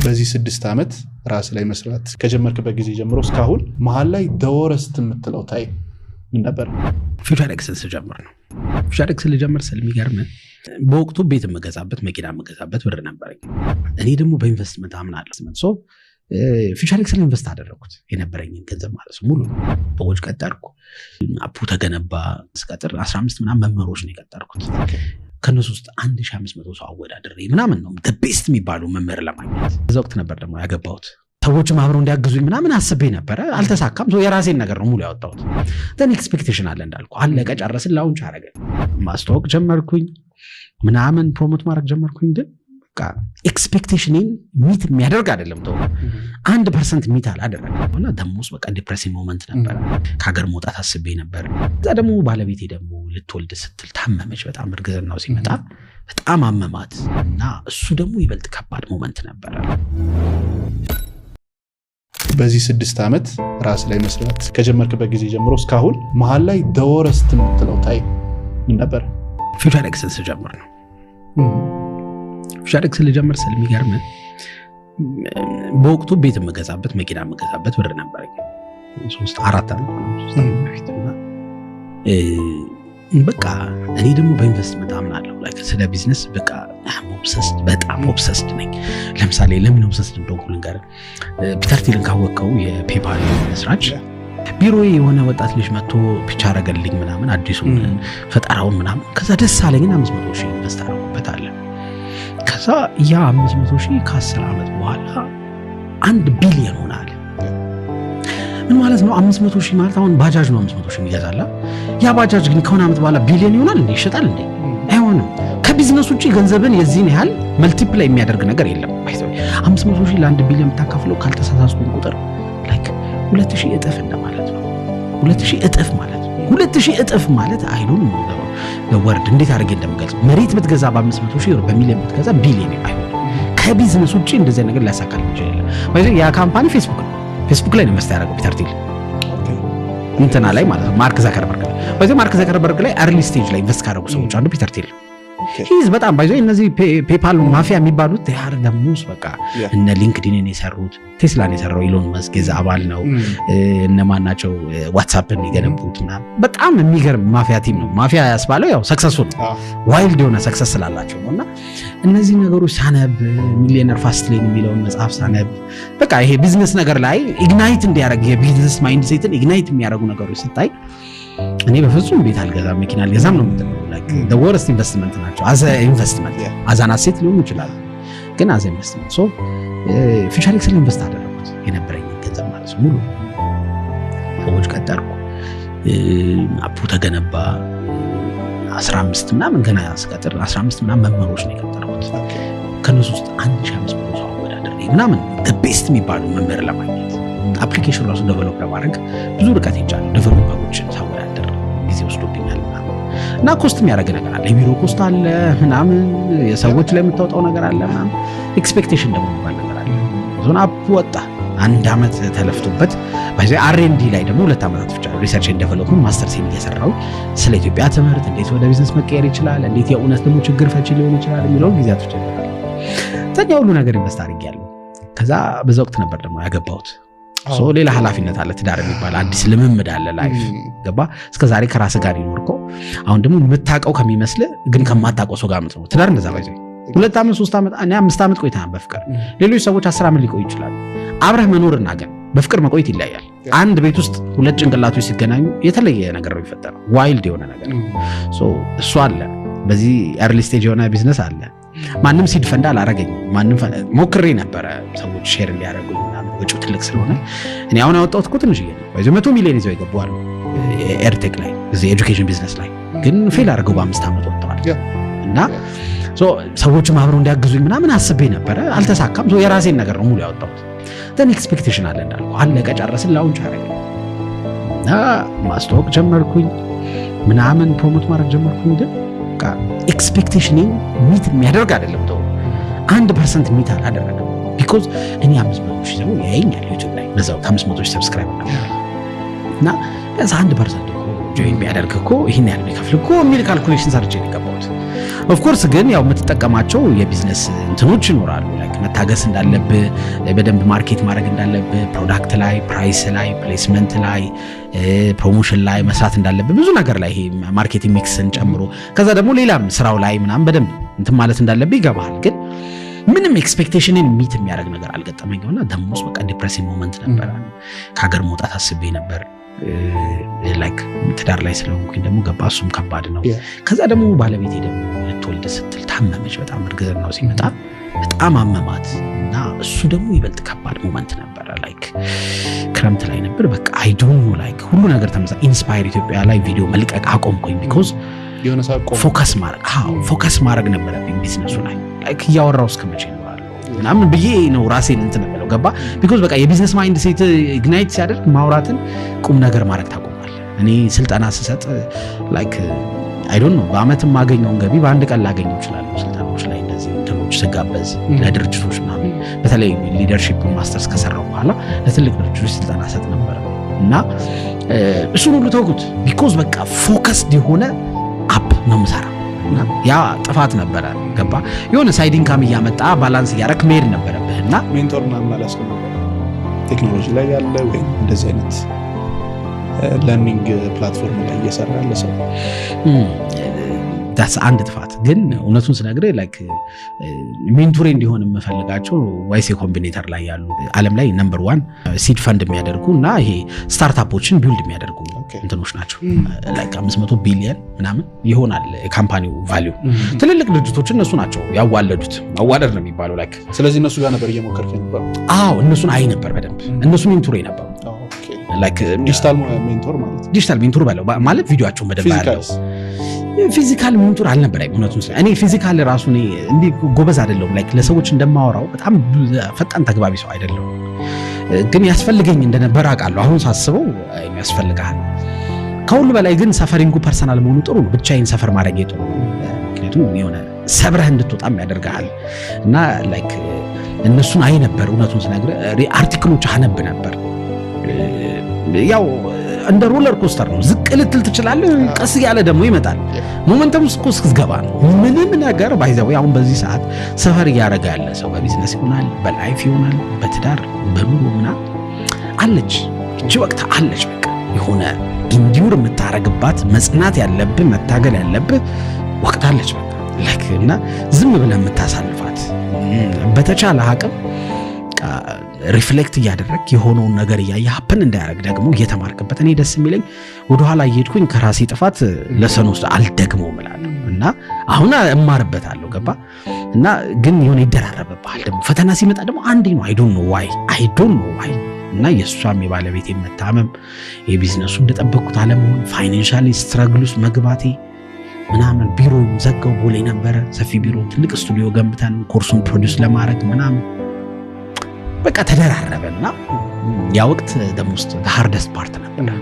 በዚህ 6 ዓመት ራስ ላይ መስራት ከጀመርክበት ጊዜ ጀምሮ እስካሁን መሀል ላይ the worst የምትለው time ምን ነበር? ፊውቸር ኤክስን ስጀምር ነው። ፊውቸር ኤክስን ልጀምር ስል የሚገርም በወቅቱ ቤት የምገዛበት፣ መኪና የምገዛበት ብር ነበረኝ። እኔ ደግሞ በኢንቨስትመንት አምናለሁ። So ፊውቸር ኤክስን invest አደረግኩት፣ የነበረኝን ገንዘብ ማለት ነው። ሙሉ ሰዎች ቀጠርኩ። App ኡ ተገነባ። ስቀጥር 15 ምናምን መምህሮች ነው የቀጠርኩት። ከእነሱ ውስጥ 1500 ሰው አወዳድሬ ምናምን ነው best የሚባሉ መምህር ለማግኘት። በዛ ወቅት ነበር ደግሞ ያገባሁት። ሰዎችም አብረው እንዲያግዙኝ ምናምን አስቤ ነበረ። አልተሳካም። የራሴን ነገር ነው ሙሉ ያወጣሁት። Then expectation አለ እንዳልኩ፣ አለቀ፣ ጨረስን፣ launch አረገን፣ ማስተዋወቅ ጀመርኩኝ ምናምን፣ promote ማድረግ ጀመርኩኝ። ግን በቃ expectation ኔን meet የሚያደርግ አይደለም። ተው፣ 1% meet አላደረገም። እና the most በቃ depressing moment ነበረ። ከሀገር መውጣት አስቤ ነበር። እዛ ደግሞ ባለቤቴ ደግሞ ልትወልድ ስትል ታመመች። በጣም እርግዝናው ሲመጣ በጣም አመማት እና እሱ ደግሞ ይበልጥ ከባድ moment ነበረ። በዚህ 6 ዓመት ራስ ላይ መስራት ከጀመርክበት ጊዜ ጀምሮ እስካሁን መሀል ላይ the worst የምትለው time ምን ነበር? ፊውቸር ኤክስን ስጀምር ነው። ፊውቸር ኤክስን ልጀምር ስል የሚገርም በወቅቱ ቤት የምገዛበት፣ መኪና የምገዛበት ብር ነበረኝ። 3-4 ዓመት፣ 3 ዓመት በፊት። እና በቃ እኔ ደግሞ በኢንቨስትመንት አምናለሁ። Like ስለ ቢዝነስ በቃ obsessed፣ በጣም obsessed ነኝ። ለምሳሌ ለምን obsessed እንደሆንኩ ልንገርህ። ፒተር ቲልን ካወቅከው፣ የፔፓል መስራች፣ ቢሮዬ የሆነ ወጣት ልጅ መጥቶ pitch አረገልኝ ምናምን አዲሱን ፈጠራውን ምናምን። ከዛ ደስ አለኝና 500,000 invest አደረኩበት አለ። ከዛ ያ 500,000 ከ10 ዓመት በኋላ 1 ቢሊዮን ሆነ አለ። ምን ማለት ነው? 500,000 ማለት አሁን ባጃጅ ነው 500,000 የሚገዛላ። ያ ባጃጅ ግን ከሆነ ዓመት በኋላ ቢሊዮን ይሆናል እንዴ? ይሸጣል እንዴ? አይሆንም። ከቢዝነስ ውጭ ገንዘብን የዚህን ያህል multiply የሚያደርግ ነገር የለም። 500,000 ለ1 ቢሊዮን የምታካፍለው ካልተሳሳትኩኝ ቁጥር like 2000 እጥፍ እንደማለት ነው። 2000 እጥፍ ማለት ነው። 2000 እጥፍ ማለት I don't know word እንዴት አድርጌ እንደምገልጽ። መሬት ብትገዛ በ500,000 በሚሊዮን ብትገዛ ቢሊዮን አይሆንም። ከቢዝነስ ውጭ እንደዚህ ነገር ሊያሳካል የሚችል የለም። ያ company ፌስቡክ ነው። ፌስቡክ ላይ ነው invest ያደረገው ፒተር ቲል፣ እንትና ላይ ማለት ነው፣ ማርክ ዘከርበርግ ላይ። በዚህ ማርክ ዘከርበርግ ላይ early stage ላይ invest ካደረጉ ሰዎች አንዱ ፒተር ቲል። He's በጣም by the way እነዚህ ፔፓል ማፊያ የሚባሉት are the most በቃ እነ ሊንክዲንን የሰሩት፣ ቴስላን የሰራው ኢሎን መስክ የዛ አባል ነው። እነማን ናቸው ዋትሳፕን የገነቡት ምናምን፣ በጣም የሚገርም ማፊያ team ነው። ማፊያ ያስባለው ያው successful ነው፣ wild የሆነ success ስላላቸው ነው። እና እነዚህ ነገሮች ሳነብ፣ Millionaire Fastlane የሚለውን መጽሐፍ ሳነብ፣ በቃ ይሄ ቢዝነስ ነገር ላይ ignite እንዲያደርግ የ business mindset ን ignite የሚያደርጉ ነገሮች ስታይ እኔ በፍጹም ቤት አልገዛም፣ መኪና አልገዛም ነው የምትለው። Worst investment ናቸው። As a investment፣ as an asset ሊሆኑ ይችላሉ፣ ግን as a investment። So ፊውቸር ኤክስን invest አደረኩት የነበረኝ ገንዘብ ማለት ነው። ሙሉ ሰዎች ቀጠርኩ፣ app ኡ ተገነባ። 15 ምናምን ገና ስቀጥር 15 ምናምን መምህሮች ነው የቀጠርኩት። ከእነሱ ውስጥ 1500 ሰው አወዳድሬ ምናምን best የሚባሉ መምህር ለማግኘት application ራሱ develop ለማድረግ ብዙ ርቀት ሄጃለሁ። Developer ኦችን ሳወዳደር ጊዜ ወስዶብኛል ምናምን። እና cost የሚያደርግ ነገር አለ። የቢሮ cost አለ ምናምን፣ የሰዎች ላይ የምታወጣው ነገር አለ ምናምን። Expectation ደግሞ የሚባል ነገር አለ። ዞን app ወጣ፣ አንድ ዓመት ተለፍቶበት። R&D ላይ ደግሞ 2 ዓመታት ብቻ research and development masters ኤን እየሰራው ስለ ኢትዮጵያ ትምህርት እንዴት ወደ ቢዝነስ መቀየር ይችላል፣ እንዴት የእውነት ደግሞ ችግር ፈቺ ሊሆን ይችላል የሚለውን ጊዜያቶች ይበቃል። ያ ሁሉ ነገር invest አድርጌያለሁ። ከዛ በዛ ወቅት ነበር ደግሞ ያገባሁት። ሌላ ኃላፊነት አለ። ትዳር የሚባል አዲስ ልምምድ አለ። Life ገባ። እስከ ዛሬ ከራስ ጋር ይኖርከው አሁን ደግሞ የምታውቀው ከሚመስል ግን ከማታውቀው ሰው ጋር ምትኖር ትዳር እንደዛ by the way 2 ዓመት፣ 3 ዓመት፣ እኔ 5 ዓመት ቆይታ በፍቅር፣ ሌሎች ሰዎች 10 ዓመት ሊቆዩ ይችላሉ። አብረህ መኖርና ግን በፍቅር መቆየት ይለያል። አንድ ቤት ውስጥ ሁለት ጭንቅላቶች ሲገናኙ የተለየ ነገር ነው የሚፈጠረው፣ wild የሆነ ነገር እሱ አለ። በዚህ early stage የሆነ ቢዝነስ አለ። ማንም seed fund አላረገኝም። ማንም ሞክሬ ነበረ ሰዎች share እንዲያደርጉኝ ምናምን፣ ወጪው ትልቅ ስለሆነ። እኔ አሁን ያወጣሁት እኮ ትንሽዬ ነው። በዚህ 100 ሚሊዮን ይዘው የገቡ አሉ edtech ላይ፣ እዚህ education business ላይ፣ ግን fail አድርገው በ5 ዓመት ወጥተዋል። እና ሰዎችም አብረው እንዲያግዙኝ ምናምን አስቤ ነበረ፣ አልተሳካም። የራሴን ነገር ነው ሙሉ ያወጣሁት። Then expectation አለ እንዳልኩ፣ አለቀ፣ ጨረስን፣ launch አረግን እና ማስተዋወቅ ጀመርኩኝ ምናምን፣ promote ማድረግ ጀመርኩኝ። ግን expectation ኔን meet የሚያደርግ አይደለም። ተው፣ 1% meet አላደረገም። Because እኔ 500,000 ሰው ያየኛል ዩቲዩብ ላይ፣ በዛው ከ500,000 subscribe ነበር እና ቢያንስ 1% እኮ join ቢያደርግ እኮ ይህን ያህል ቢከፍል እኮ የሚል calculation ሰርቼ ነው የገባሁት። Of course ግን ያው የምትጠቀማቸው የቢዝነስ እንትኖች ይኖራሉ። Like መታገስ እንዳለብህ፣ በደንብ market ማድረግ እንዳለብህ፣ product ላይ፣ price ላይ፣ placement ላይ፣ promotion ላይ መስራት እንዳለብህ፣ ብዙ ነገር ላይ፣ ይሄ marketing mix ን ጨምሮ፣ ከዛ ደግሞ ሌላም ስራው ላይ ምናምን በደንብ እንትን ማለት እንዳለብህ ይገባሃል። ግን ምንም expectation ን meet የሚያደርግ ነገር አልገጠመኝም እና the most በቃ depressing moment ነበረ። ከሀገር መውጣት አስቤ ነበር። Like ትዳር ላይ ስለሆንኩኝ ደግሞ ገባ፣ እሱም ከባድ ነው። ከዛ ደግሞ ባለቤቴ ደግሞ ልትወልድ ስትል ታመመች። በጣም እርግዝናው ሲመጣ በጣም አመማት እና እሱ ደግሞ ይበልጥ ከባድ moment ነበረ። Like ክረምት ላይ ነበር። በቃ I don't know፣ like ሁሉ ነገር ተመሳ Inspire ኢትዮጵያ ላይ ቪዲዮ መልቀቅ አቆምኩኝ because የሆነ ሰዓት ቆመ። focus ማድረግ ነበረብኝ ቢዝነሱ ላይ። Like እያወራው እስከ መቼ እኖራለሁ ምናምን ብዬ ነው ራሴን እንትን የምለው፣ ገባ? Because በቃ የ business mindset ignite ሲያደርግ ማውራትን ቁም ነገር ማድረግ ታቆማለህ። እኔ ስልጠና ስሰጥ like I don't know፣ በአመት የማገኘውን ገቢ በአንድ ቀን ላገኘው እችላለሁ። ስልጠናዎች ላይ እንደዚህ እንትኖች ስጋበዝ ለድርጅቶች ምናምን፣ በተለይ leadership masters ከሰራው በኋላ ለትልቅ ድርጅቶች ስልጠና ሰጥ ነበረ እና እሱን ሁሉ ተውኩት because በቃ focused የሆነ app ነው የምሰራው እና ያ ጥፋት ነበረ። ገባ? የሆነ side income እያመጣ balance እያረክ መሄድ ነበረብህ እና Mentor ምናምን አላስቀምጠም? ቴክኖሎጂ ላይ ያለ ወይም እንደዚህ አይነት learning platform ላይ እየሰራ ያለ ሰው? That's አንድ ጥፋት። ግን እውነቱን ስነግርህ like mentor ኤ እንዲሆን የምፈልጋቸው YC Combinator ላይ ያሉ፣ ዓለም ላይ number one seed fund የሚያደርጉ እና ይሄ startup ኦችን build የሚያደርጉ እንትኖች ናቸው። Like 500 ቢሊየን ምናምን ይሆናል company ው value። ትልልቅ ድርጅቶች እነሱ ናቸው ያዋለዱት። ማዋለድ ነው የሚባለው like። ስለዚህ እነሱ ጋር ነበር እየሞከርክ የነበረው? አዎ፣ እነሱን አይ ነበር በደንብ። እነሱ mentor ኤ ነበሩ። Like Digital mentor ማለት ነው። Digital mentor በለው፣ ማለት ቪዲዮቸውን በደንብ ያለው። Physical mentor አልነበረም። እውነቱን እኔ physical ራሱ እኔ እንዲህ ጎበዝ አይደለሁም። Like ለሰዎች እንደማወራው በጣም ፈጣን ተግባቢ ሰው አይደለሁም። ግን ያስፈልገኝ እንደነበር አውቃለሁ። አሁን ሳስበው ያስፈልግሃል። ከሁሉ በላይ ግን suffering ኡ personal መሆኑ ጥሩ ነው። ብቻዬን suffer ማድረግ ጥሩ ነው። ምክንያቱም የሆነ ሰብረህ እንድትወጣም ያደርግሃል እና like እነሱን አይ ነበር። እውነቱን ስነግርህ article ኦች አነብ ነበር። ያው እንደ roller coaster ነው። ዝቅ ልትል ትችላለህ፣ ቀስ እያለ ደግሞ ይመጣል። Momentum ውስጥ እኮ እስክትገባ ነው። ምንም ነገር by the way አሁን በዚህ ሰዓት suffer እያደረገ ያለ ሰው በቢዝነስ ይሆናል፣ በ life ይሆናል፣ በትዳር፣ በኑሮ ምናምን አለች፣ እቺ ወቅት አለች። በቃ የሆነ endure የምታረግባት፣ መጽናት ያለብህ፣ መታገል ያለብህ ወቅት አለች። በቃ like እና ዝም ብለህ የምታሳልፋት፣ በተቻለ አቅም reflect እያደረግ፣ የሆነውን ነገር እያየ፣ happen እንዳያደርግ ደግሞ እየተማርክበት። እኔ ደስ የሚለኝ ወደኋላ እየሄድኩኝ ከራሴ ጥፋት lesson ወስድ አልደግመውም እላለሁ እና አሁን እማርበታለሁ። ገባ? እና ግን የሆነ ይደራረብብሃል ደግሞ ፈተና ሲመጣ ደግሞ አንዴ ነው። I don't know why, I don't know why። እና የእሷም የባለቤት መታመም፣ የቢዝነሱ እንደጠበቅኩት አለመሆን፣ financially struggle ውስጥ መግባቴ ምናምን፣ ቢሮ ዘጋው። ቦሌ ነበረ ሰፊ ቢሮ፣ ትልቅ ስቱዲዮ ገንብተን course ኡን produce ለማድረግ ምናምን፣ በቃ ተደራረበ እና ያ ወቅት the most hardest part ነበር።